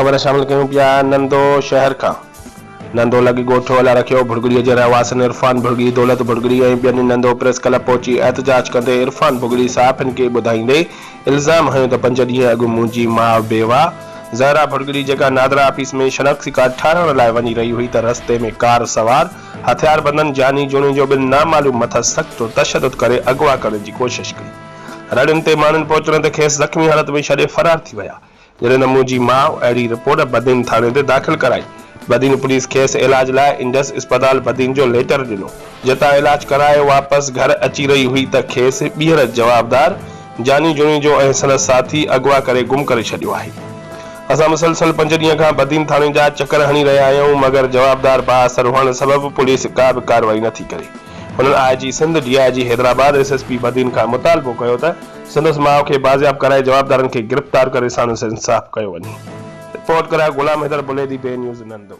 خبر شامل ڪيون پيا نندو شهر کان. نندو لڳ ڳوٺ اولا رکيو ڀرڳڙي جي رهواسين عرفان ڀرڳڙي، دولت ڀرڳڙي ۽ ٻين نندو پريس ڪلب پهچي احتجاج ڪندي عرفان ڀرڳڙي صحافين کي ٻڌائيندي الزام هنيو ته پنج ڏينهن اڳ منهنجي ماء بيواهه زهرا ڀرڳڙي جيڪا نادرا آفيس ۾ شناختي ڪارڊ ٺاهرائڻ لاء وڃي رهي هئي ته رستي ۾ ڪار سوار هٿياربندن جاني جوڻيجو ٻن نامعلوم مٿس سخت تشدد ڪري اغوا ڪرڻ جي ڪوشش ڪئي. رڙين تي ماڻهن پهچڻ تي کيس زخمي حالت ۾ ڇڏي فرار ٿي ويا. جڏهن ته منهنجي ماء اهڙي رپورٽ بدين ٿاڻي تي داخل ڪرائي. بدين پوليس کيس علاج لاء انڊس اسپتال بدين جو ليٽر ڏنو، جتان علاج ڪرائي واپس گهر اچي رهي هئي ته کيس ٻيهر جوابدار جاني جوڻيجو ۽ سندس ساٿي اغوا ڪري گم ڪري ڇڏيو آهي. اسان مسلسل پنج ڏينهن کان بدين ٿاڻي جا چڪر هڻي رهيا آهيون مگر جوابدار بااثر هئڻ سبب پوليس ڪا به ڪارروائي نٿي ڪري. هنن I G Sindh, D I G Hyderabad, S S P Badin کان مطالبو ڪيو ته سندس ماء کي بازياب ڪرائي جوابدارن کي گرفتار ڪري ساڻس انصاف ڪيو وڃي. رپورٽ ڪرايو غلام حيدر بليدي بي نيوز نندو.